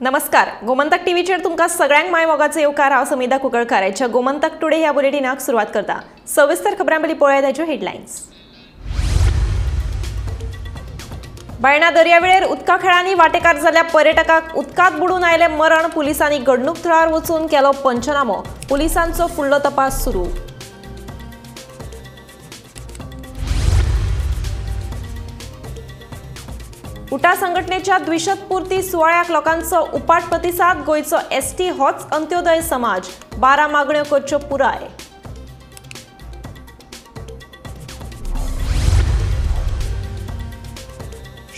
नमस्कार, गोमंतक टीव्हीचेर तुमकां सगळ्यांक my मोगाचो येवकार. हांव समिधा कुंकळकार. आयच्या गोमंतक टुडे ह्या बुलेटिनाक सुरवात करता. सविस्तर खबरां पयलीं पळोवया ताच्यो हेडलायन्स. बायणा दर्यावेळेर उदका खेळांनी वांटेकार जाल्ल्या पर्यटकाक उदकांत बुडून आयलें मरण. पुलिसांनी घडणूक थळार वचून केलो पंचनामो. पुलिसांचो फुडलो तपास सुरू. उटा संघटनेच्या द्विशतपूर्ती सुवाळ्याक लोकांचो उपाट प्रतिसाद. गोंयचो एसटी होच अंत्योदय समाज. 12 मागण्यो करच्यो पुराय.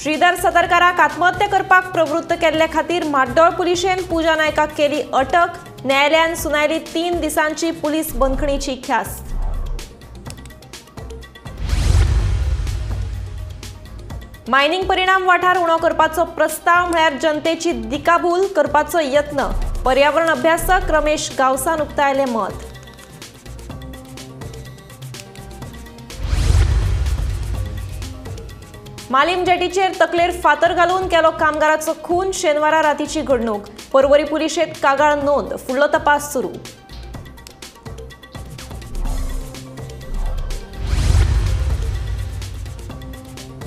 श्रीधर सतरकाराक आत्महत्या करपाक प्रवृत्त केल्ले खातीर म्हाड्डोळ पुलिशेन पूजा नायकाक केली अटक. न्यायालयान सुनायली 3 दिसांची पुलीस बंदखणीची ख्यास्त. मायनिंग परिणाम वाठार उणो करपाचो प्रस्ताव म्हळ्यार जनतेची दिकाभूल करपाचो यत्न. पर्यावरण अभ्यासक रमेश गांवसान उक्तायलें मत. मालीम जेटीचेर तकलेर फातर घालून केलो कामगाराचो खून. शेनवारा रातीची घडणूक. पर्वरी पुलिशेंत कागाळ नोंद. फुडलो तपास सुरू.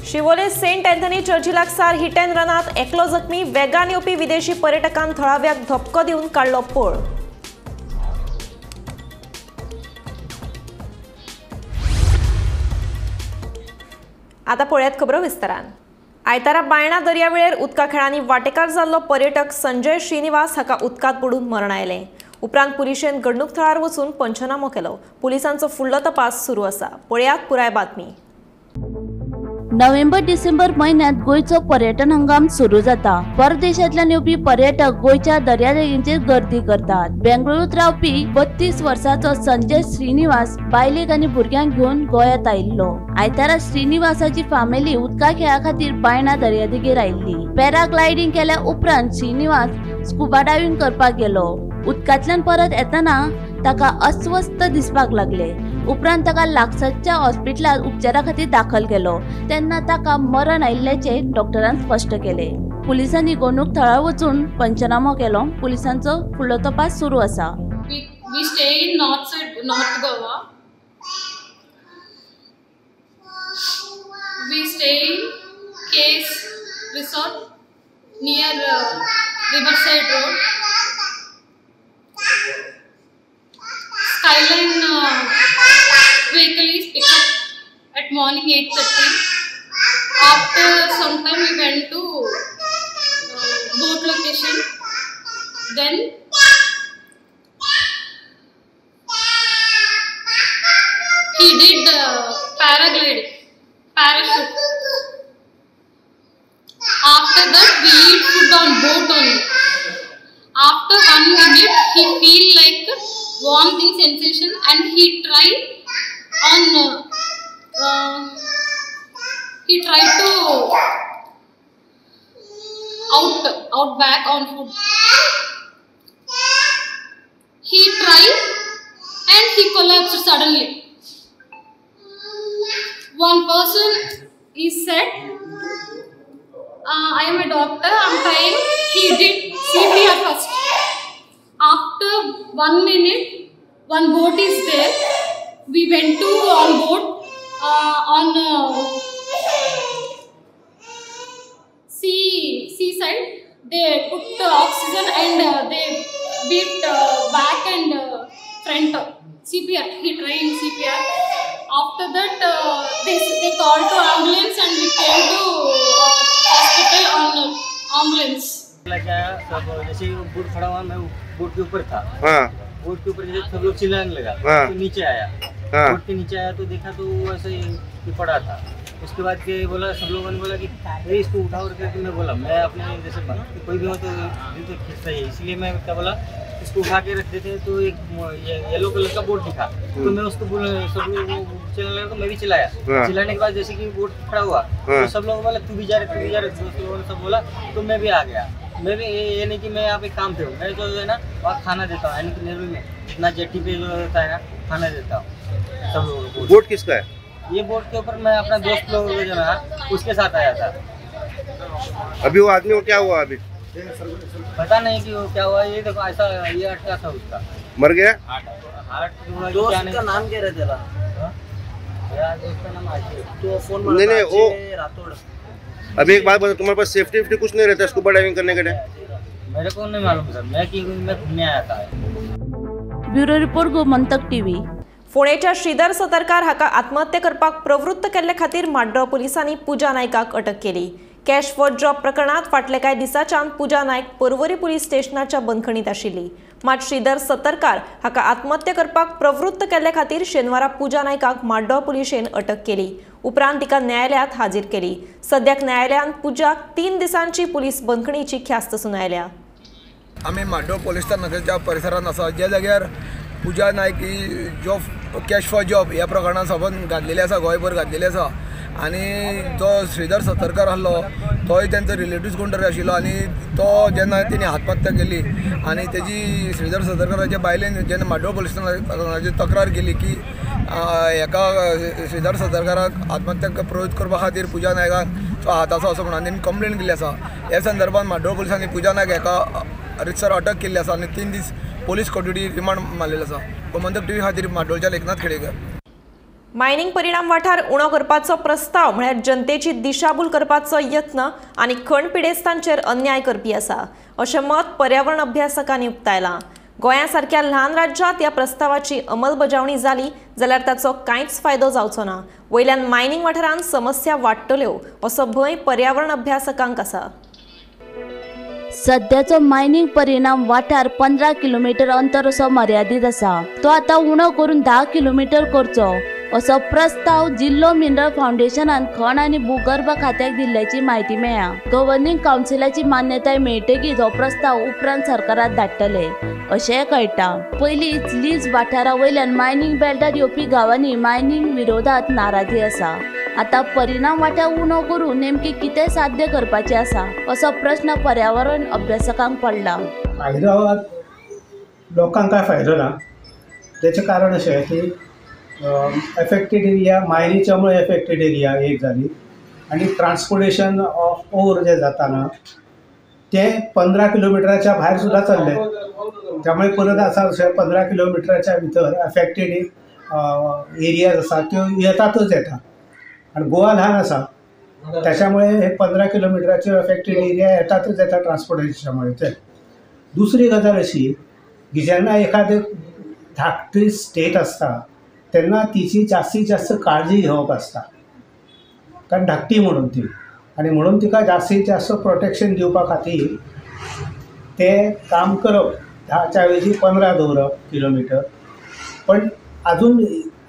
शिवोले सेंट अँथनी चर्ची लागसार हिट अँड रनात एकलो जखमी. वेगान येवपी विदेशी पर्यटकान थळाव्याक धपको दिवन काडलो पळ. आता पळयात खबरो विस्तारान. आयतारा बायणा दर्यावेळेर उदका खेळांनी वांटेकार जाल्लो पर्यटक संजय श्रीनिवास हाका उदकांत बुडून मरण आयलें. उपरांत पुलिशेन घडणूक थळार वचून पंचनामो केलो. पुलिसांचो फुडलो तपास सुरू आसा. पळयात पुराय बातमी. नोव्हेंबर डिसेंबर म्हयन्यांत गोंयचो पर्यटन हंगाम सुरू जाता. परदेशांतल्यान येवपी पर्यटक गोंयच्या दर्यादेगेंचेर गर्दी करतात. बेंगळुरूंत रावपी 32 वर्सांचो संजय श्रीनिवास बायलेक आनी भुरग्यांक घेवन गोंयांत आयिल्लो. आयतारा श्रीनिवासाची फामिली उदका खेळा खातीर बायणा दर्यादेगेर आयिल्ली. पॅराग्लायडींग केल्या उपरांत श्रीनिवास स्कुबा डायव्हिंग करपाक गेलो. उदकांतल्यान परत येतना ताका अस्वस्थ दिसपाक लागले. उपरांत ताका लागसारच्या हॉस्पिटलांत उपचारा खातीर दाखल केलो. तेन्ना ताका मरण आयिल्ल्याचें डॉक्टरान स्पश्ट केलें. पुलिसांनी घडणूक थळार वचून पंचनामो केलो. पुलिसांचो फुडलो तपास सुरू आसा. We stay in north side, North Goa. We stay in Case Resort near Riverside Road. Skyline vehicle is picked up at morning 8:30. After some time we went to boat location. Then he did paragliding, parachute. After that we eat food on boat only. After 1 minute he feel like vomiting sensation and he try on he tried to out back on food. He tried and he collapsed suddenly. One person is said, I am a doctor, I am trying. He did CPR first. After 1 minute, one boat is there. We went to on boat on seaside. They put oxygen and they beat back and front. CPR. He tried CPR. After that, they called to ambulance and we came to hospital on ambulance. सब जैसे बोट खड़ा हुआ, मैं बोट K ऊपर था। हाँ। बोट K ऊपर जैसे सब लोग चिल्लाने लगा। हाँ। तो नीचे आया। हाँ। बोट के नीचे आया तो देखा तो वो ऐसे ही पड़ा था। उसके बाद के बोला, सब लोगों ने बोला कि अरे इसको उठाओ करके। मैं बोला मैं अपने जैसे कोई भी हो तो दिल तो खींचता ही है, इसलिए मैं क्या बोला इसको उठा के रख देते हैं। तो एक येलो कलर का बोट दिखा तो मैं उसको बोला, सब लोग चलने लगा तो मैं भी चिल्लाया। चिल्लाने के बाद जैसे कि बोट खड़ा हुआ तो सब लोग बोला तू भी जा रहे, तू भी जा रहे। दोस्त लोगों ने सब बोला तो मैं भी आ गया। मैं भी ये नहीं कि मैं यहाँ पे काम पे हूँ, मैं जो है ना वहाँ खाना देता हूँ, यानी कि नेहरू में इतना जेटी पे जो होता है ना खाना देता हूँ सब लोगों को। बोट किसका है? ये बोट के ऊपर मैं अपना दोस्त लोगों को जो है उसके साथ आया था। अभी वो आदमी को क्या हुआ अभी? पता नहीं कि वो क्या हुआ। ये देखो ऐसा ये अटका था उसका, मर गया। हार्ट दोस्त का नाम क्या रहता था? दोस्त का नाम आशीष। तो फोन नहीं नहीं वो राठौड़। अभी एक बात बताओ, तुम्हारे पास सेफ्टी वेफ्टी कुछ नहीं रहता स्कूबा डाइविंग करने के लिए? मेरे को नहीं मालूम सर, मैं घूमने आया था। Bureau report, Gomantak TV. फोंडेच्या Shridhar Satarkar हाका आत्महत्या करपाक प्रवृत्त केल्ले खातीर माड्डोळ पुलिसांनी पूजा नायकाक अटक केली। कॅश फॉर जॉब प्रकरणात फाटले कांय दिसांच्यान पूजा नायक पर्वरी पुलीस स्टेशनाच्या बंदखणीत आशिल्ली। मात श्रीधर सतरकार हाका आत्महत्या करपाक प्रवृत्त केल्ले खातीर शेनवारा पूजा नायकाक माड्डोळ पुलिशेन अटक केली। उपरांत तिका न्यायालयात हाजीर केली। सद्याक न्यायालयान पूजाक 3 दिसांची पुलीस बंदखणीची ख्यास्त सुनायल्या। आमी माड्डोळ पुलीस स्टेशनाच्या परिसरांत आसा, ज्या जाग्यार पूजा नायक ही जॉब कॅश फॉर जॉब ह्या प्रकरणान सबंद घातलेली आसा, गोंयभर घातलेली आसा। आनी जो श्रीधर सतरकर आसलो तोय तेंचो रिलेटिव्स कोण तरी आशिल्लो आनी तो जेन्ना तेणी आत्महत्या केली आनी तेजी श्रीधर सतरकराच्या बायलेन जेन्ना माड्डोळ पुलीस स्टेशनाचेर तक्रार केली की हेका श्रीधर सतरकराक आत्महत्या प्रवृत्त करपा खातीर पूजा नायकान तो हात आसा असो म्हणून तेणी कंप्लेन केल्ली आसा। ह्या संदर्भात माड्डोळ पुलिसांनी पूजा नायक हेका रितसर अटक केल्ली आसा आनी 3 दीस पोलीस कोठडी रिमांड मारलेलो आसा। गोमंतक टीव्ही खातीर माड्डोळच्या लेखनाथ खेडेकर। मायनिंग परिणाम वाठार उणो करपाचो प्रस्ताव म्हळ्यार जनतेची दिशाभूल करपाचो यत्न आनी खण पिडेस्तांचेर अन्याय करपी आसा अशें मत पर्यावरण अभ्यासकांनी उक्तायलां। गोंया सारक्या ल्हान राज्यांत ह्या प्रस्तावाची अंमलबजावणी जाली जाल्यार ताचो कांयच फायदो जावचो ना। वयल्यान मायनिंग वाठारांत समस्या वाडटल्यो असो भंय पर्यावरण अभ्यासकांक आसा। सद्याचो मायनिंग परिणाम वाठार 15 किलोमीटर अंतर असो मर्यादीत आसा, तो आतां उणो करून 10 किलोमीटर करचो असो प्रस्ताव जिल्लो मिनरल फावंडेशनान खण आनी भूगर्भ खात्याक दिल्ल्याची म्हायती मेळ्ळ्या। गव्हर्निंग कावन्सिलाची मान्यताय मेळटकीच हो प्रस्ताव उपरांत सरकारात धाडटले अशेंय कळटा। पयलींच लीज वाठारा वयल्यान मायनिंग बेल्टात येवपी गांवांनी मायनिंग विरोधात नाराजी आसा। आतां परिणाम वाठार उणो करून नेमकें कितें साध्य करपाचें आसा असो प्रस्न पर्यावरण अभ्यासकांक पडला। फायदो लोकांक काय फायदो ना, तेचें कारण अशें की एफेक्टेड एरिया मायनीच्यामुळे एफेक्टेड एरिया एक जाली आनी ट्रान्सपोर्टेशन ऑफ ओर जें जाता ना तें 15 किलोमिटराच्या भायर सुद्दां चल्लें, त्यामुळे परत आसा अशें 15 किलोमिटराच्या भितर एफेक्टेड एरियाज आसा त्यो येतातच येता आनी गोवा ल्हान आसा त्याच्यामुळे हे 15 किलोमिटराचे एफेक्टेड एरिया येतातच येता ट्रान्सपोर्टेशनामुळे। ते दुसरी गजाल अशी की जेन्ना एखादें धाकटी स्टेट आसता तेन्ना तिची जास्तीत जास्त काळजी घेवप आसता, कारण धाकटी म्हणून ती आनी म्हणून तिका जास्तीत जास्त प्रोटेक्शन दिवपा खातीर तें काम करप, 10च्या ऐवजी 15 दवरप किलोमिटर। पण आजून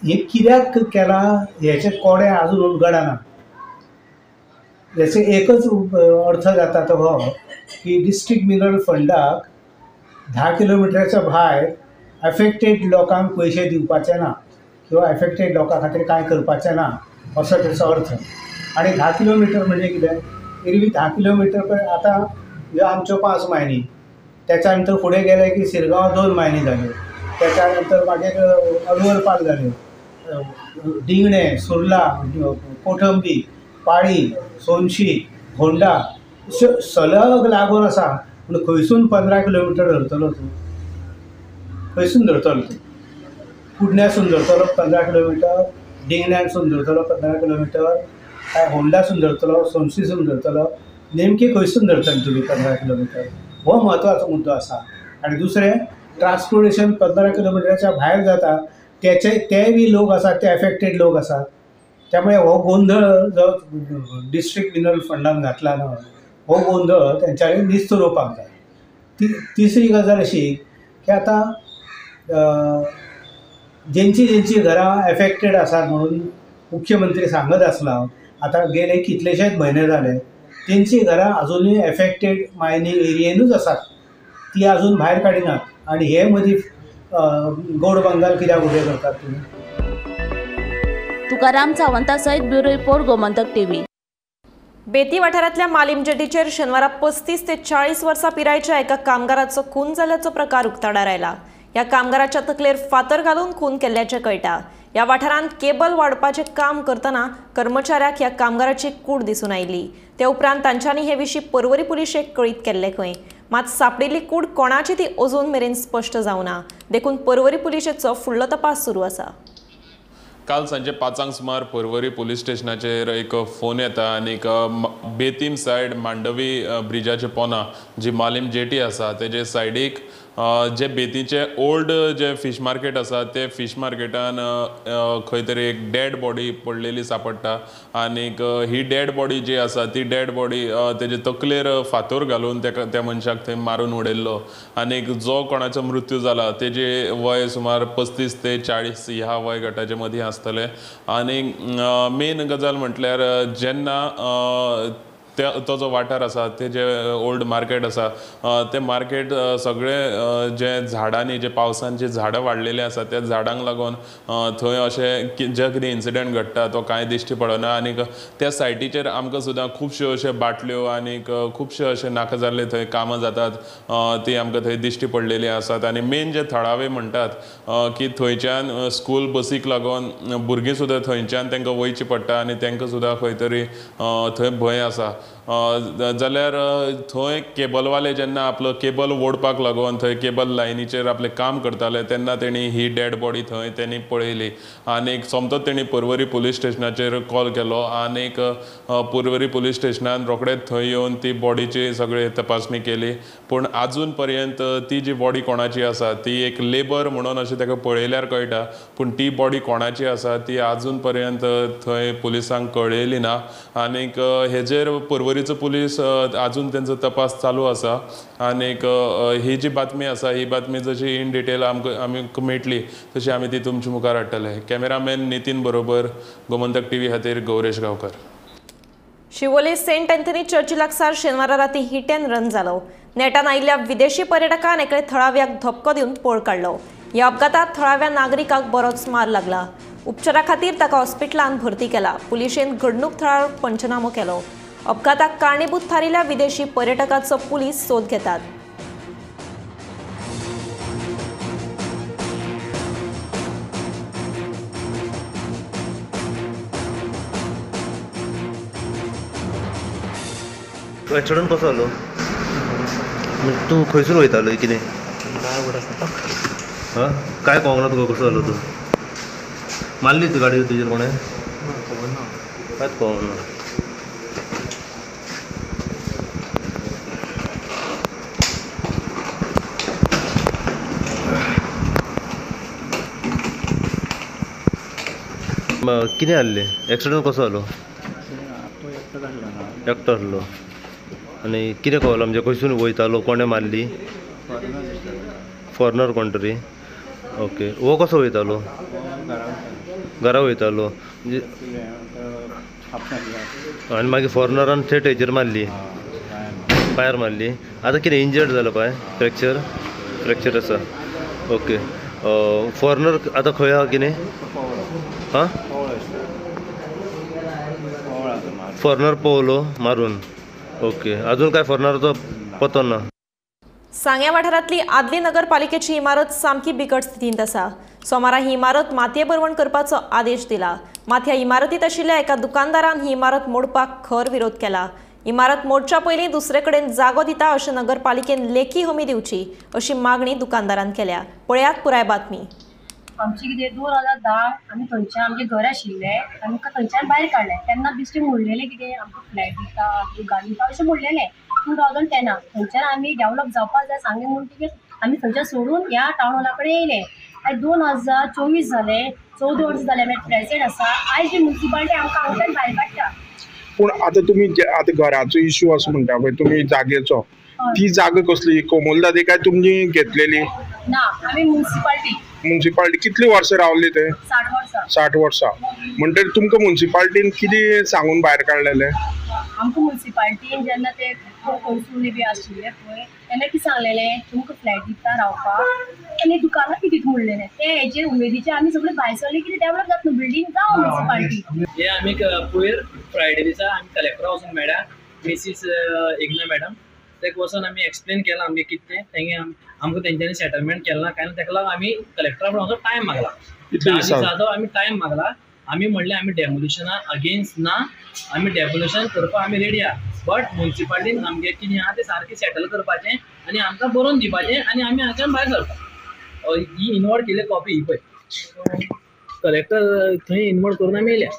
हें कित्याक केलां हेचें कोडें आजून उलगडना। हेचो एकच अर्थ जाता तो हो की डिस्ट्रिक्ट मिनरल फंडाक 10 किलोमिटराच्या भायर एफेक्टेड लोकांक पयशे दिवपाचे ना किंवा एफेक्टेड लोकां खातीर कांय करपाचें ना असो तेचो अर्थ। आनी 10 किलोमिटर म्हणजे कितें, एरवी 10 किलोमिटर पण आतां ह्यो आमच्यो 5 मायनी, त्याच्या नंतर फुडें गेले की शिरगांव 2 मायनी जाल्यो, त्याच्या नंतर मागीर अलवर पार्क जाल्यो, डिंगणे, सुर्ला, कोठंबी, पाळी, सोनशी, होंडा अश्यो सलग लागून आसा। पूण खंयसून 15 किलोमिटर धरतलो तूं, खंयसून धरतलो तूं? कुडण्यासून धरतलो 15 किलोमिटर, डिंगण्यासून धरतलो 15 किलोमिटर, काय होंडासून धरतलो, सोनशीसून धरतलो, नेमकी खंयसून धरतले तुमी 15 किलोमिटर? हो म्हत्वाचो मुद्दो आसा। आनी दुसरें ट्रान्सपोर्टेशन 15 किलोमिटराच्या भायर जाता तेचे ते बी लोक आसात ते एफेक्टेड लोक आसात, त्यामुळे हो गोंधळ जो डिस्ट्रिक्ट मिनरल फंडान घातला न्हू हो गोंधळ तेंच्यांनी निस्तरोवपाक जाय। तिसरी गजाल अशी की आतां जेंची जेंची घरां एफेक्टेड आसात म्हणून मुख्यमंत्री सांगत आसला, आतां गेले कितलेशेच म्हयने जाले तेंची घरां आजुनूय एफेक्टेड मायनिंग एरियेनूच आसात, ती आजून भायर काडिनात आनी हे मदीं गोड बंगाल कित्याक उबें करतात तुमी? तुकाराम सावंता सहित ब्युरो रिपोर्ट, गोमंतक टीव्ही। बेती वाठारांतल्या मालीम जेटीचेर शेनवारा 35 ते 40 वर्सां पिरायेच्या एका कामगाराचो खून जाल्ल्याचो प्रकार उक्ताडार आयला। ह्या कामगाराच्या तकलेर फातर घालून खून केल्ल्याचें कळटा. ह्या वाठारांत केबल वाडपाचें काम करतना कर्मचाऱ्याक ह्या कामगाराची कूड दिसून आयली. ते उपरांत तांच्यांनी हे विशीं पर्वरी पुलिशेक कळीत केल्लें खंय. मात सापडिल्ली कूड कोणाची ती अजून मेरेन स्पश्ट जावना, देखून पर्वरी पुलिशेचो फुडलो तपास सुरू आसा. काल सांजे 5 सुमार पर्वरी पुलीस स्टेशनाचेर एक फोन येता आनी बेतीम सायड मांडवी ब्रिजाचे पोना जी मालीम जेटी आसा तेजे सायडीक जे बेतीचे ओल्ड जे फिश मार्केट आसा ते फिश मार्केटान खंय तरी एक डेड बॉडी पडलेली सापडटा आनीक ही डेड बॉडी जी आसा ती डेड बॉडी तेजे तकलेर फातोर घालून त्या मनशाक थंय मारून उडयल्लो आनीक जो कोणाचो मृत्यू जाला तेजे वय सुमार 35 ते 40 ह्या वय गटाचे मदीं आसतले. आनी मेन गजाल म्हटल्यार जेन्ना तो जो वाठार आसा ते जे ओल्ड मार्केट आसा ते मार्केट सगळे जे झाडांनी जे पावसान जे झाडां वाडलेले आसा त्या झाडांक लागून थंय अशें जे कितें इन्सिडंट घडटा तो कांय दिश्टी पडना. आनीक त्या सायटीचेर आमकां सुद्दां खुबश्यो अश्यो बाटल्यो आनीक खुबशे अशे नाका जाल्ले थंय कामां जातात ती आमकां थंय दिश्टी पडलेली आसात. आनी मेन जे थळावे म्हणटात की थंयच्यान स्कूल बसीक लागून भुरगीं सुद्दां थंयच्यान तांकां वयची पडटा आनी तांकां सुद्दां खंय तरी थंय भंय आसा. जाल्यार थंय केबलवाले जेन्ना आपलो केबल ओडपाक लागून थंय केबल लायनीचेर आपलें काम करताले तेन्ना तेणी ही डेड बॉडी थंय तेणी पळयली आनीक सोमतोच तेणी पर्वरी पुलीस स्टेशनाचेर कॉल केलो आनीक पर्वरी पुलीस स्टेशनान रोखडेच थंय येवन ती बॉडीची सगळी तपासणी केली. पूण आजून पर्यंत ती जी बॉडी कोणाची आसा ती एक लेबर म्हणून अशें ताका पळयल्यार कळटा, पूण ती बॉडी कोणाची आसा ती आजून पर्यंत थंय पुलिसांक कळयली ना. आनीक हेजेर पर्वरीचो पुलीस अजून तेंचो तपास चालू आसा आनीक ही जी बातमी आसा ही बातमी जशी इन डिटेल आमकां आमकां मेळटली तशी आमी ती तुमच्या मुखार हाडटले. कॅमेरामॅन नितीन बरोबर गोमंतक टीव्ही खातीर गौरेश गांवकर. शिवोले सेंट अँथनी चर्ची लागसार शेनवारा राती हिट अँड रन जालो. नेटान आयिल्ल्या विदेशी पर्यटकान एकले थळाव्याक धपको दिवन पळ काडलो. ह्या अपघातात थळाव्या नागरिकाक बरोच मार लागला. उपचारा खातीर ताका हॉस्पिटलांत भरती केला. पुलिशेन घडणूक थळार पंचनामो केलो. अपघाताक कारणीभूत थारिल्ल्या विदेशी पर्यटकाचो पुलीस सोद घेतात. एक्सिडंट कसो जालो? तूं खंयसून वयतालो कितें? हां, काय कळोंक ना तुका कसो जालो तूं? मारली ती गाडी तुजेर कोणें? कांयच कळोंक ना. कितें जाल्लें? एक्सिडंट कसो जालो? एकटो आसलो. आनी कितें कळ्ळो म्हणजे खंयसून वयतालो, कोणें मारली? फॉरेनर कोण तरी. ओके, हो कसो वयतालो? घरा वयतालो म्हणजे आनी मागीर फॉरेनरान थेट हेजेर मारली, पांयार मारली. आतां कितें इंजर्ड जालो पांय? फ्रॅक्चर? फ्रॅक्चर आसा. ओके, फॉरेनर आतां खंय आहा कितें? हां, फॉरेनर पळोवलो मारून. ओके, अजून काय फॉरेनराचो पत्तो ना. सांग्या वाठारांतली आदली नगरपालिकेची इमारत सामकी बिकट स्थितींत आसा. सोमारा ही इमारत मातये भरवण करपाचो आदेश दिला. मात ह्या इमारतींत आशिल्ल्या एका दुकानदारान ही इमारत मोडपाक खर विरोध केला. इमारत मोडच्या पयलीं दुसरे कडेन जागो दिता अशें नगरपालिकेन लेखी हमी दिवची अशी मागणी दुकानदारान केल्या. पळयात पुराय बातमी. आमची कितें 2010 आमी थंयच्यान आमचें घर आशिल्लें, आमकां थंयच्यान भायर काडलें. तेन्ना बेश्टें म्हणलेलें कितें आमकां फ्लॅट दिता, दुकान दिता अशें म्हणलेलें. 2010 थंयच्यान आमी डेवलप जावपाक जाय सांगें म्हणटकीर आमी थंयच्यान सोडून ह्या टावन हॉला कडेन येयले. आयज 2024 जालें, 14 वर्सां जालें आमी प्रेजेंट आसा. आयज ही मुन्सिपालिटी आमकां हांगच्यान भायर काडटा. पूण आतां तुमी आतां घराचो इश्यू आसा म्हणटा पळय तुमी जागेचो, ती जागा कसली? कोमोलदादी काय तुमची घेतलेली? ना, आमी मुन्सिपालिटी. मुन्सिपालिटी कितली वर्सां रावली ते? 60 वर्सां. 60 वर्सां म्हणटकीर तुमकां मुन्सिपालिटीन कितें सांगून भायर काडलेलें? आमकां मुन्सिपालिटीन जेन्ना ते कौन्सिल बी आशिल्ले पळय तेन्ना कितें सांगलेलें, तुमकां फ्लॅट दिता रावपाक आनी दुकानां बी दिता म्हणलेलें. ते हेजेर उमेदीचे आमी सगळे भायर सरले कितें डेवलप जाता न्हू बिल्डींग, जावं मुन्सिपालिटी. हे आमी पयर फ्रायडे दिसा आमी कलेक्टरा वचून मेळ्ळ्या मिसीस एकना मॅडम. ताका वचून आमी एक्सप्लेन केलां आमगें कितें तें, तेंगे आमकां तेंच्यांनी सेटलमेंट केलें ना काय ना, ताका लागून आमी कलेक्टरा कडेन वचून टायम मागला. 10 दिसाचो आमी टायम मागला. आमी म्हणलें आमी डेमोलिशना अगेन्स्ट ना, आमी डेमोलिशन करपाक आमी रेडी आहा, बट मुन्सिपालिटीन आमगें कितें आहा तें सारकें सेटल करपाचें आनी आमकां बरोवन दिवपाचें आनी आमी हांगाच्यान भायर सरपाक. ही इनवर्ड केल्ली कॉपी ही पळय कलेक्टर थंय इनवर्ड करून आमी येयल्या.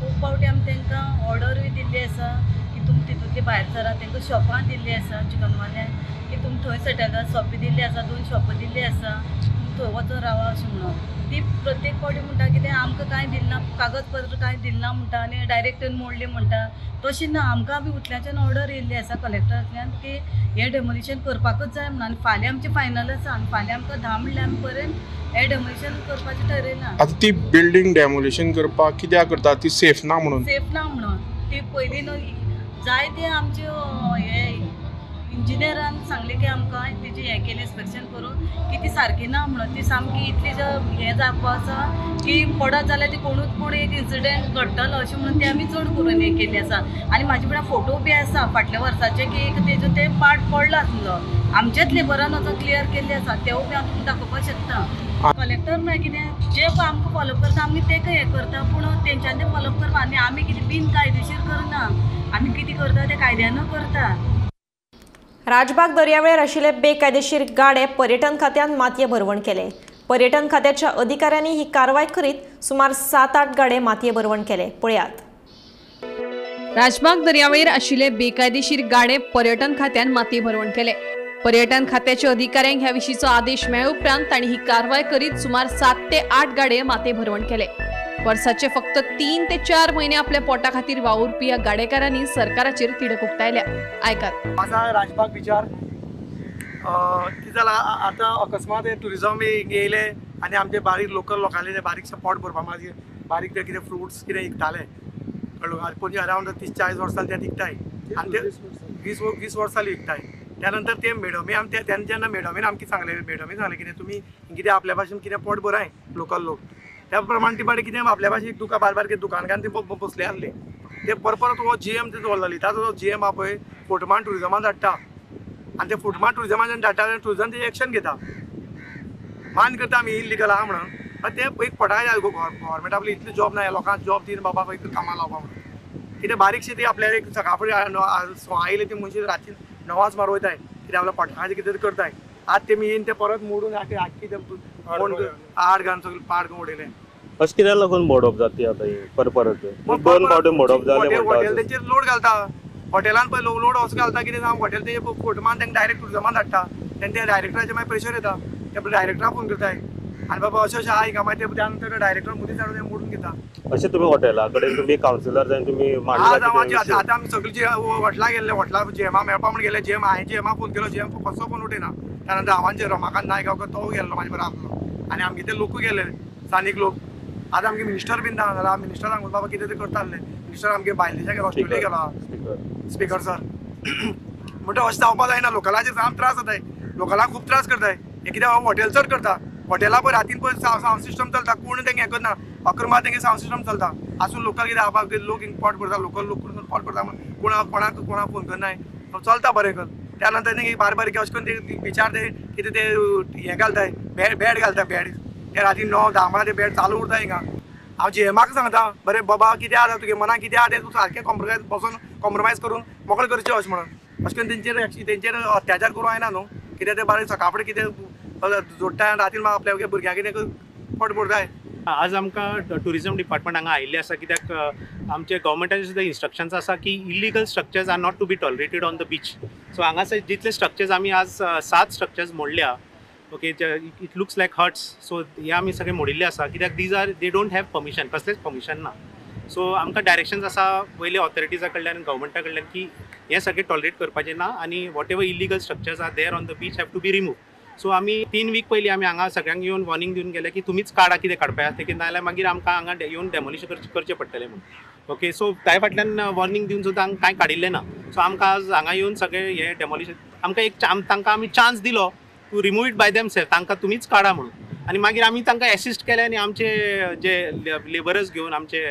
खूब फावटी आमी तांकां ऑर्डरूय दिल्ली आसा की तुमी तितूंतली भायर सरा, तांकां शॉपां दिल्ली आसा चिकनवाल्यांक की तुमी थंय सेटल जाता, शॉपां दिल्ली आसा, 2 शॉपां दिल्ली आसा, तुमी थंय वचून रावा अशें म्हणून. ती प्रत्येक फावटी म्हणटा कितें आमकां कांय दिलें ना, कागदपत्र कांय दिलें ना म्हणटा आनी डायरेक्ट मोडली म्हणटा. तशें ना, आमकां बी उतल्याच्यान ऑर्डर येयल्ली आसा कलेक्टरांतल्यान की हें डेमोलिशन करपाकूच जाय म्हणून. आनी फाल्यां आमचें फायनल आसा आनी फाल्यां आमकां 10 म्हणल्यार आमी पर्यंत हें डेमोलिशन करपाचें ठरयलां. आतां ती बिल्डींग डेमोलिशन करपाक कित्याक करता? ती सेफ ना म्हणून. सेफ ना म्हणून ती पयलीं न्हू जायते आमच्यो हे इंजिनियरान सांगलें की आमकां तेजें हें केलें इन्स्पेक्शन करून की ती सारकी ना म्हणून, ती सामकी इतली हें जावपा आसा की पडत जाल्यार ती कोणूच कोण एक इन्सिडेंट घडटलो अशें म्हणून ती आमी चड करून हें केल्ली आसा. आनी म्हाजे कडेन फोटो बी आसा फाटल्या वर्साचे की एक तेजो ते पार्ट पडलो आसलो, आमचेच लेबरान वचून क्लियर केल्ले आसा, तेवूय बी हांव तुमकां दाखोवपाक शकता. कलेक्टर म्हळ्यार कितें जे पळय आमकां फॉलोअप करता आमी तेका हें करता, पूण तेंच्यांनी तें फॉलोअप करपा आनी आमी कितें बिन कायदेशीर करना, आमी कितें करता तें कायद्यानू करता. राजबाग दर्यावेळेर आशिल्ले बेकायदेशीर गाडे पर्यटन खात्यान मातये भरवण केले. पर्यटन खात्याच्या अधिकाऱ्यांनी ही कारवाय करीत सुमार 7-8 गाडे मातये भरवण केले. पळयात. राजबाग दर्यावेळेर आशिल्ले बेकायदेशीर गाडे पर्यटन खात्यान मातये भरवण केले. पर्यटन खात्याच्या अधिकाऱ्यांक ह्या विशींचो आदेश मेळ्ळे उपरांत तांणी ही कारवाय करीत सुमार 7 ते 8 गाडे मातये भरवण केले. वर्साचे फक्त 3 ते 4 महिने आपल्या पोटा खातीर वावुरपी ह्या गाडेकारांनी सरकाराचेर तिडक उक्तायल्या. आयकात. आसा राजबाग बिचार कितें जालां आतां अकस्मात ट्युरिजम येयले आनी आमचे बारीक लोकल लोकांले ते बारीकशें पोट भरपा मागीर बारीक ते कितें फ्रुट्स कितें विकताले, कळ्ळें, पणजे अरावंड 30-40 वर्सां ते विकताय आनी ते 20 वर्सां विकताय. त्या नंतर ते मॅडमी आमचे तेन्ना जेन्ना मॅडमीन आमकां सांगलें, मॅडमीन सांगलें कितें तुमी कितें आपल्या भाशेन कितें पोट भराय लोकल लोक, त्या प्रमाणे ती बारी कितें आपल्या भाशेन दुकान बारीक बारीक दुकानकार ती बसले आसले ते परत परत हो जी एम ते दवरलेली. ताचो जी एम आहा पळय फोटमान ट्युरिजमान धाडटा आनी ते फोटमान ट्युरिजमान धाडटा ट्युरिजम ते एक्शन घेता, मान करता आमी इल्लिगल आहा म्हणून. ते एक पटाय गव्हर्मेंट आपली इतली जॉब ना, लोकांक जॉब दिवन बाबा पळय कामां लावपा म्हणून कितें बारीकशें ती आपल्या एक सकाळ फुडें सोळा येयले ती मनशां राती 9 सुमार वयताय कितें आपल्या पोटाचे कितें तरी करताय. आतां तेमी येवन ते परत मोडून आख्खी ते आड घालून सगळें पाड करून उडयलें. अशें कित्याक लागून मोडप जाता आतां परत परत 2 फावटी मोडप जालें? हॉटेल तेंचेर लोड घालता, हॉटेलान पळय लोड असो घालता कितें सांग, हॉटेल तेजे फोटो मारून तांकां डायरेक्ट टुरिजमान धाडटा, तेन्ना ते डायरेक्टराचेर मागीर प्रेशर येता, ते डायरेक्टराक फोन करताय आनी बाबा अशें अशें आहा हिंगा, मागीर ते त्या नंतर डायरेक्टर मदींच हाडून मोडून घेता. अशें तुमी हॉटेला कडेन तुमी कावन्सिलर जावन तुमी मांडला? आतां आमी सगळीं जी हॉटेलां गेल्ले, हॉटेलां जीएमा मेळपा म्हूण गेले, जीएम हांवें जीएमा फोन केलो, जीएम कसो फोन उठयना. त्या नंतर हांवें रमाकांत नायक गांवकर तो गेल्लो म्हाजे बरोबर आसलो आनी आमगे ते लोकूय गेले स्थानीक लोक. आतां आमगे मिनिस्टर बीन ना जाल्यार मिनिस्टर सांगून बाबा कितें तरी करता आसले, मिनिस्टर आमगे भायल्या देशाक गेलो, ऑस्ट्रेलिया गेलो स्पिकर सर. म्हणटा अशें जावपा जायना, लोकलाचेर जाम त्रास जाताय, लोकलाक खूब त्रास करताय. हे कितें हॉटेल चड करता, हॉटेला पळय रातीन पळय सावंड सिस्टम चलता, कोण तेंगे हें करना, अक्रमात तेंगे सावंड सिस्टम चलता आसून लोकल कितें आपा लोक पोट भरता, लोकल लोक पोट भरता म्हणून कोणा कोणाक कोणाक फोन करनाय, चलता बरें कर. त्या नंतर तेंगे बारीक बारीक अशें करून ते बिचार ते कितें ते हें घालताय, बेड घालता, बेड ते राती 9-10 म्हळ्यार ते बेड चालू उरता हिंगा. हांव जीएमाक सांगता बरें बाबा कितें आसा तुगे मनाक कितें आहा तें तूं सारकें कॉम्प्रोमायज बसून कॉम्प्रोमायज करून मोकळें करचें अशें म्हणून. अशें करून तेंचेर अत्याचार करूं जायना न्हू, कित्याक ते बारीक सकाळ फुडें कितें जोडटाय आनी रातीन आपल्या भुरग्यांक कितें पोट भरताय. आज आमकां टुरिजम डिपार्टमेंट हांगा आयिल्लें आसा कित्याक आमचे गव्हर्मेंटाचे सुद्दां इन्स्ट्रक्शन्स आसा की illegal structures are not to be tolerated on the beach. So हांगासर जितले स्ट्रक्चर्स आमी आज 7 structures मोडल्या, okay, it looks like huts, so हे आमी सगळे मोडिल्ले आसा कित्याक these are they don't have permission, कसलेंच परमिशन ना. सो आमकां डायरेक्शन्स आसा वयले ऑथॉरिटीजा कडल्यान गव्हर्मेंटा कडल्यान की हें सगळें टॉलरेट करपाचें ना आनी whatever illegal structures are there on the beach have to be remove. So आमी 3 वीक पयलीं आमी हांगा सगळ्यांक येवन वॉर्निंग दिवन गेले की तुमीच काडा कितें काडपा आसा तें, नाजाल्यार मागीर आमकां हांगा येवन डेमोलिशन करचें पडटलें म्हणून. ओके, सो त्या फाटल्यान वॉर्निंग दिवन सुद्दां कांय काडिल्लें ना. सो आमकां आज हांगा येवन सगळें हें डेमोलिशन आमकां एक तांकां आमी चान्स दिलो to remove it by themselves, तांकां तुमीच काडा म्हणून. आनी मागीर आमी तांकां एसिस्ट केलें आनी आमचे जे लेबरर्स घेवन आमचे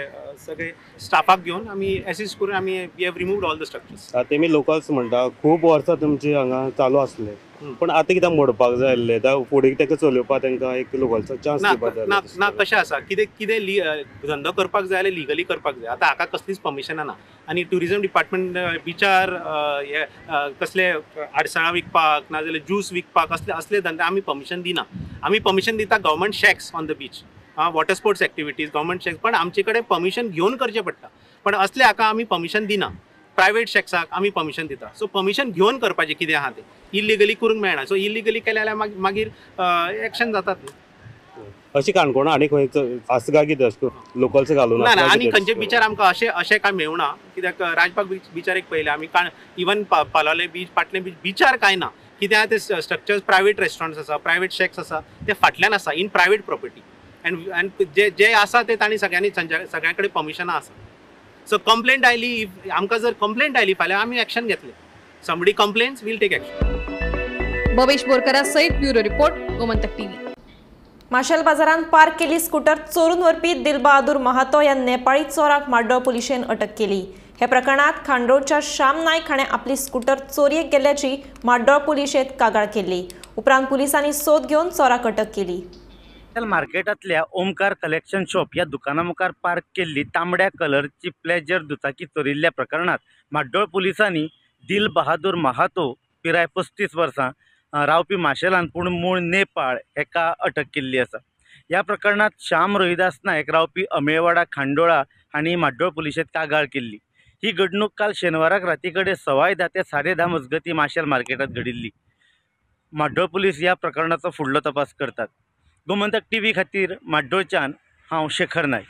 सगळे स्टाफाक घेवन आमी एसिस्ट करून आमी we have removed all the structures. तेमी लोकल्स म्हणटा खूब वर्सां तुमची हांगा चालू आसले, पण आतां कित्याक मोडपाक जाय आसलें? आतां फुडें ताका चलोवपाक तांकां एक लोकल्सो चान्स दिवपाक जाय. ना ना, कशें आसा कितें कितें धंदो करपाक जाय जाल्यार लिगली करपाक जाय. आतां हाका कसलीच परमिशनां ना आनी ट्युरिजम डिपार्टमेंट बिचार हे कसले आडसरां विकपाक नाजाल्यार ज्यूस विकपाक असले असले धंदे आमी परमिशन दिना. आमी परमिशन दिता government shacks on the beach, water sports activities, government shacks, पण आमचे कडेन परमिशन घेवन करचें पडटा. पण असले हाका आमी परमिशन दिना. प्रायवेट शॅक्साक आमी परमिशन दिता. सो परमिशन घेवन करपाचें कितें आहा तें, इलिगली करूंक मेळना. सो इलिगली केलें जाल्यार मागीर एक्शन जातात न्हू. अशी काणकोणा आनी खंय आसा काय कितें अशें लोकल्स घालून? ना ना, आनी खंयचे बिचार आमकां अशें अशें कांय मेळना. कित्याक राजबाग बीच बिचार एक पळयलें आमी, इवन पालोलें बीच, पाटलें बीच बिचार कांय ना. कितें आहा ते स्ट्रक्चर्स प्रायवेट रेस्टॉरंट्स आसा, प्रायवेट शॅक्स आसा, ते फाटल्यान आसा इन प्रायवेट प्रॉपर्टी. एंड जे जे आसा ते तांणी सगळ्यांनी सगळ्यां कडेन परमिशनां आसा. सो कंप्लेंट आयली, आमकां जर कंप्लेंट आयली फाल्यां आमी एक्शन घेतले. Somebody complains, we'll take action. Bhavesh बोरकरा सहित bureau report, Gomantak TV. Marcel बाजारांत पार्क केली स्कूटर चोरून व्हरपी दिलबहादूर महातो ह्या नेपाळी चोराक माड्डोळ पुलिशेन अटक केली. हे प्रकरणात खांडोळच्या श्याम नायक हाणें आपली स्कूटर चोरयेक गेल्ल्याची माड्डोळ पुलिशेंत कागाळ केल्ली. उपरांत पुलिसांनी सोद घेवन चोराक अटक केली. मार्केटांतल्या ओमकार कलेक्शन शॉप ह्या दुकाना मुखार पार्क केल्ली तांबड्या कलरची प्लेजर दुचाकी चोरिल्ल्या प्रकरणात माड्डोळ पुलिसांनी दिल बहादूर महातो पिराय 35 वर्सां रावपी माशेलान पूण मूळ नेपाळ हेका अटक केल्ली आसा. ह्या प्रकरणात श्याम रोहिदास नायक रावपी अमेवाडा खांडोळा हांणी माड्डोळ पुलिशेंत कागाळ केल्ली. ही घडणूक काल शेनवाराक राती कडेन 10:15 ते 10:30 मजगतीं माशेल मार्केटांत घडिल्ली. माड्डोळ पुलीस ह्या प्रकरणाचो फुडलो तपास करतात. गोमंतक टीव्ही खातीर माड्डोळच्यान हांव शेखर नायक.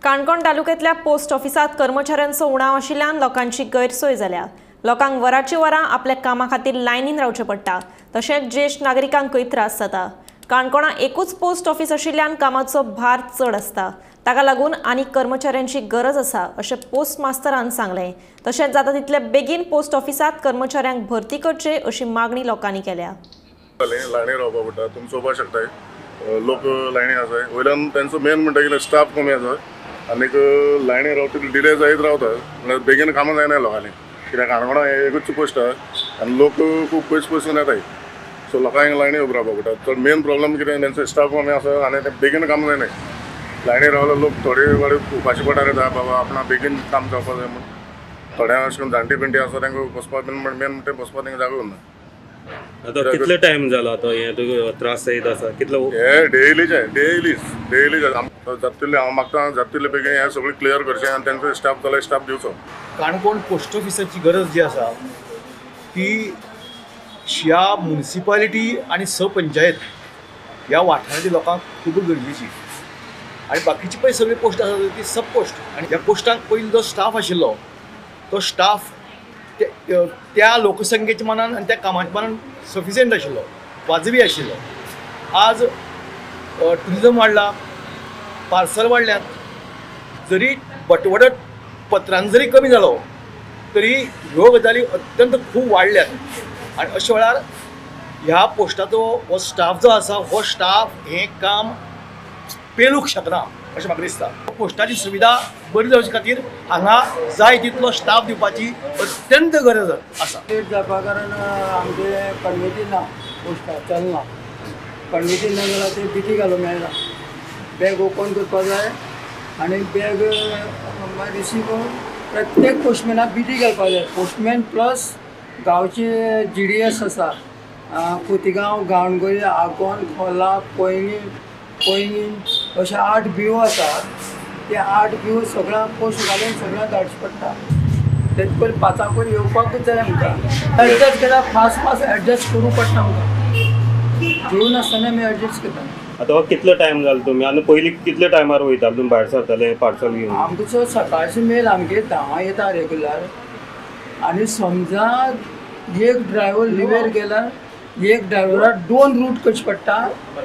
काणकोण तालुक्यांतल्या पोस्ट ऑफिसांत कर्मचाऱ्यांचो उणाव आशिल्ल्यान लोकांची गैरसोय जाल्या. लोकांक वराची वरां आपल्या कामा खातीर लायनीन रावचें पडटा. तशेंच ज्येश्ठ नागरिकांकूय त्रास जाता. काणकोणा एकूच पोस्ट ऑफिस आशिल्ल्यान कामाचो भार चड आसता. ताका लागून आनी कर्मचाऱ्यांची गरज आसा अशें पोस्ट मास्तरान सांगलें. तशेंच जाता तितले बेगीन पोस्ट ऑफिसांत कर्मचाऱ्यांक भरती करचे अशी मागणी लोकांनी केल्या. लायनी रावपा पडटा, तुमी चोवपाक शकताय लोक लायनी आसाय. वयल्यान तेंचो मेन म्हणटा कितें स्टाफ कमी आसा आनीक लायनी रावता डिले जायत रावता, म्हणल्यार बेगीन कामां जायना लोकांनी. कित्याक काणकोणा हें एकूच पोस्ट आसा आनी लोक खूब पयस पयसून येताय. सो लोकांक लायनी उबो रावपाक पडटा. तर मेन प्रॉब्लम कितें तेंचो स्टाफ कमी आसा आनी ते बेगीन काम जायना. लायनी रावल्यार लोक थोडे वाडे उपाशी पडटार येता, बाबा आपणा बेगीन काम जावपाक जाय म्हूण. थोड्यांक अशें करून जाणटी पिंटी आसा तांकां बसपाक बीन मेन म्हणटा बसपाक तांकां जागो उरना. आतां कितलो टायम जाला आतां हें तुका त्रास जायत आसा? कितलो हे डेलीचे डेलीच डेली जाता तितले हांव मागता जाता तितले बेगीन हें सगळें क्लियर करचें आनी तेंचो स्टाफ जाल्यार स्टाफ दिवचो. काणकोण पोस्ट ऑफिसाची गरज जी आसा ती ह्या मुनिसिपालिटी आनी स पंचायत ह्या वाठारांतल्या लोकांक खूब गरजेची. आनी बाकीची पळय सगळी पोस्ट आसा ती सब पोस्ट. आनी ह्या पोस्टांक पयलीं जो स्टाफ आशिल्लो तो स्टाफ त्या लोकसंख्येच्या मानान आनी त्या कामाच्या मानान सफिशियंट आशिल्लो, वाजवी आशिल्लो. आज ट्युरिजम वाडला, पार्सल वाडल्यात, जरी बटवडत पत्रां जरी कमी जालो तरी ह्यो गजाली अत्यंत खूब वाडल्यात. आनी अशा वेळार ह्या पोस्टाचो हो स्टाफ जो आसा हो स्टाफ हें काम पेलूंक शकना अशें म्हाका दिसता. पोस्टाची सुविधा बरी जावचे खातीर हांगा जाय तितलो स्टाफ दिवपाची अत्यंत गरज आसा. लेट जावपा कारण आमचे कणवेती ना, पोस्टार चलना, कणवेती ना जाल्यार ते बिटी घालूंक मेळना. बॅग ओपन करपाक जाय आनी बॅग रिसीव करून प्रत्येक पोस्टमॅनाक बिटी घालपाक जाय. पोस्टमॅन प्लस गांवचे GDS आसा, खोतिगांव, गांवणगोरी, आगोंद, खोला, पैंगीण पैंगीण अशे 8 बियो आसात. ते 8 बियो सगळ्यांक पोस्ट घालून सगळ्यांक धाडचें पडटा. तेजे पयलीं 5 पयलीं येवपाकूच जाय आमकां. एडजस्ट केल्यार फास्ट फास्ट एडजस्ट करूंक पडटा आमकां. जेवन आसतना आमी एडजस्ट करता. आतां कितलो टायम जालो तुमी आनी पयलीं कितले टायमार वयताले तुमी भायर सरताले पार्सल घेवन? आमकां चड सकाळचें मेल आमगे 10 येता रेगुलर. आनी समजा एक ड्रायव्हर लिवेर गेल्यार एक ड्रायव्हराक 2 रूट करचे पडटा.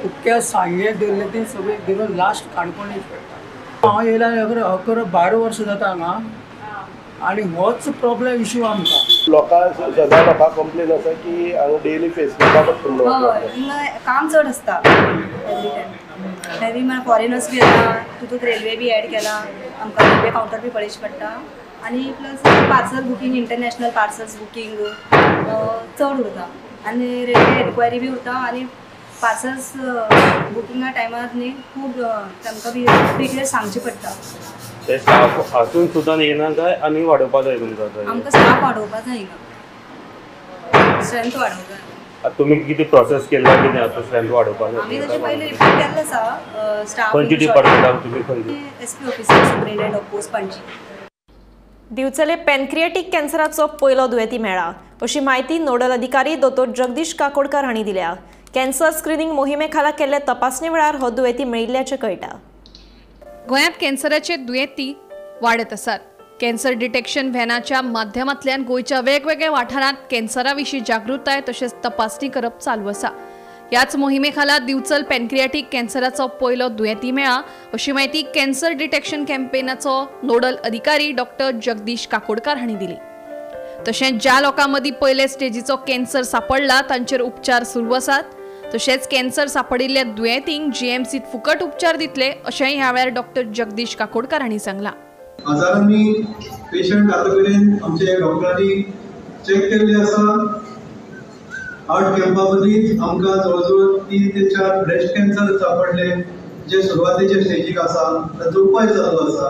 उक्क्या सांगें धरलें तें सगळें धरून लास्ट काणकोण येवचें पडटा. हांव येयल्यार 11-12 वर्सां जाता हांगा. आनी होच प्रॉब्लेम इशू आमकां. लोकांक सदां लोकांक कंप्लेन आसा की हांगा डेली फेस करपाक पडटा. हय, काम चड आसता एवरी टायम. हेवी म्हळ्यार फॉरेनर्स बी येता, तितूंत रेल्वे बी एड केला आमकां, रेल्वे कावंटर बी पळयचें पडटा आनी plus parcel booking, international parcels booking चड उरता आनी रेल्वे एन्क्वायरी बी उरता आनी पार्सल्स बुकिंगा टायमार न्ही खूब तांकां बी डिटेल्स सांगचे पडटा. ते स्टाफ आसून सुद्दां येना काय आनी वाडोवपा जाय तुमकां? आमकां स्टाफ वाडोवपा जाय, हिंगा स्ट्रेंथ वाडोवंक जाय. तुमी कितें प्रोसेस केल्ला कितें आतां स्ट्रेंथ वाडोवपाक? आमी तशें पयलीं रिपोर्ट केल्लो आसा स्टाफ. खंयच्या डिपार्टमेंटाक तुमी? खंयचे? SP officer, superintendent of post Panaji. दिवचले पॅनक्रिएटीक कॅन्सराचो पयलो दुयेंती मेळ्ळा अशी म्हायती नोडल अधिकारी दोतोर जगदीश काकोडकर हांणी दिल्या. कॅन्सर स्क्रिनींग मोहिमे खाला केल्ले तपासणे वेळार हो दुयेंती मेळिल्ल्याचें कळटा. गोंयांत कॅन्सराचे दुयेंती वाडत आसात. कॅन्सर डिटेक्शन व्हॅनाच्या माध्यमांतल्यान गोंयच्या वेगवेगळ्या वाठारांत कॅन्सरा विशीं जागृताय तशेंच तपासणी करप चालू आसा. ह्याच मोहिमे खाला दिवचल पॅनक्रियाटीक कॅन्सराचो पयलो दुयेंती मेळ्ळा अशी म्हायती कॅन्सर डिटेक्शन कॅम्पेनाचो नोडल अधिकारी डॉक्टर जगदीश काकोडकर हांणी दिली. तशेंच ज्या लोकां मदीं पयले स्टेजीचो कॅन्सर सापडला तांचेर उपचार सुरू आसात. तशेंच कॅन्सर सापडिल्ल्या दुयेंतींक जीएमसीत फुकट उपचार दितले अशेंय ह्या वेळार डॉक्टर जगदीश काकोडकर हांणी सांगलां. हजारांनी पेशंट आतां मेरेन आमच्या डॉक्टरांनी चॅक केल्ले आसा. 8 कॅम्पा मदींच आमकां जवळ जवळ 3 ते 4 ब्रेस्ट कॅन्सर सापडले जे सुरवातेचे स्टेजीक आसा, ताचो उपाय चालू आसा.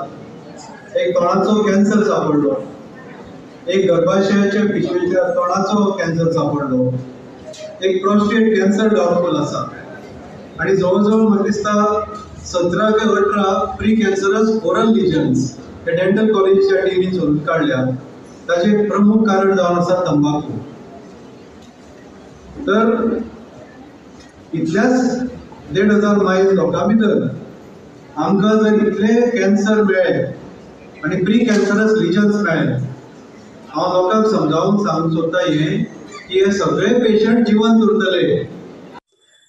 एक तोंडाचो कॅन्सर सापडलो, एक गर्भाशयाच्या पिशवेच्या तोंडाचो कॅन्सर सापडलो, एक प्रोस्टेट कॅन्सर डाउटफूल आसा आनी जवळ जवळ म्हाका दिसता 17 ते 18 प्री कॅन्सरस ओरल लिजन्स हे डेंटल कॉलेजीच्या टिमीन सोदून काडल्या. ताचें प्रमुख कारण जावन आसा तंबाकू. तर इतल्याच 1,500 मायज लोकां भितर आमकां जर इतले कॅन्सर मेळ्ळे आनी प्री कॅन्सरस लिजन्स मेळ्ळे, हांव लोकांक समजावन सांगूंक सोदता हें की हे सगळे पेशंट जिवंत उरतले.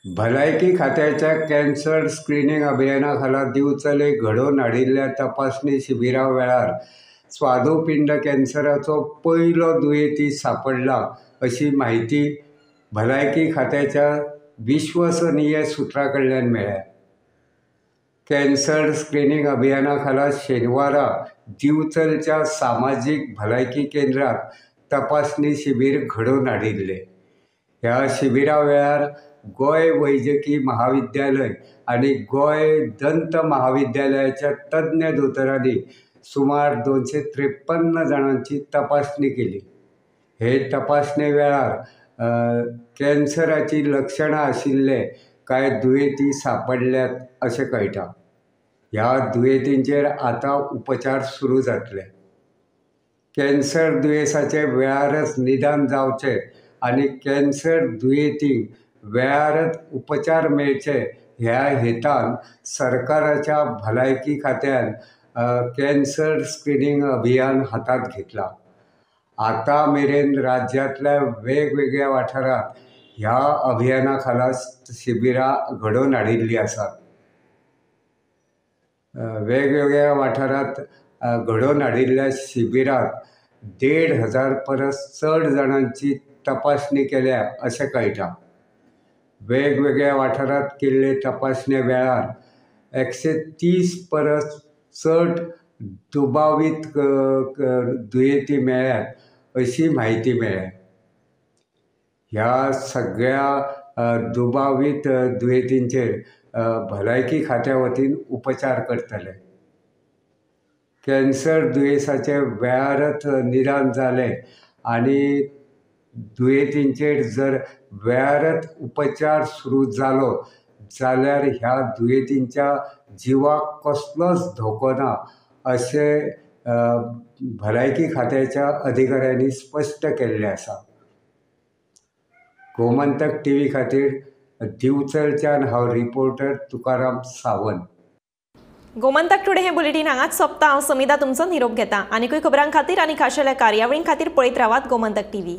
भलायकी खात्याच्या कॅन्सर स्क्रिनींग अभियाना खाला दिवचले घडोवन हाडिल्ल्या तपासणी शिबिरा वेळार स्वादुपिंड कॅन्सराचो पयलो दुयेंती सापडला अशी म्हायती भलायकी खात्याच्या विश्वसनीय सुत्रा कडल्यान मेळ्ळ्या. कॅन्सर स्क्रिनींग अभियाना खाला शेनवारा दिवचलच्या सामाजीक भलायकी केंद्रात तपासणी शिबीर घडोवन हाडिल्लें. ह्या शिबिरा वेळार गोंय वैजकी महाविद्यालय आनी गोंय दंत महाविद्यालयाच्या तज्ञ दोतोरांनी सुमार 253 जाणांची तपासणी केली. हे तपासणे वेळार कॅन्सराची लक्षणां आशिल्ले कांय दुयेंती सांपडल्यात अशें कळटा. ह्या दुयेंतींचेर आतां उपचार सुरू जातले. कॅन्सर दुयेंसाचें वेळारच निदान जावचें आनी कॅन्सर दुयेंतींक वेळारच उपचार मेळचे ह्या हेतान सरकाराच्या भलायकी खात्यान कॅन्सर स्क्रिनींग अभियान हातांत घेतलां. आतां मेरेन राज्यांतल्या वेगवेगळ्या वाठारांत ह्या अभियाना खाला शिबिरां घडोवन हाडिल्लीं आसात. वेगवेगळ्या वाठारांत घडोवन हाडिल्ल्या शिबिरांत 1,500 परस चड जाणांची तपासणी केल्या अशें कळटा. वेगवेगळ्या वाठारांत केल्ले तपासणे वेळार 130 परस चड दुबावीत दुयेंती मेळ्ळ्यात अशी म्हायती मेळ्ळ्या. ह्या सगळ्या दुबावीत दुयेंतींचेर भलायकी खात्या वतीन उपचार करतले. कॅन्सर दुयेंसाचें वेळारच निदान जालें आनी दुयेंतींचेर जर वेळारच उपचार सुरू जालो जाल्यार ह्या दुयेंतींच्या जिवाक कसलोच धोको ना अशें भलायकी खात्याच्या अधिकाऱ्यांनी स्पश्ट केल्लें आसा. गोमंतक टीव्ही खातीर दिवचलच्यान हांव रिपोर्टर तुकाराम सावंत. गोमंतक टुडे हे बुलेटीन हांगाच सोंपता. हांव समिता तुमचो निरोप घेता. आनीकूय खबरां खातीर आनी खाशेल्या कार्यावळीं खातीर पळयत रावात गोमंतक टीव्ही.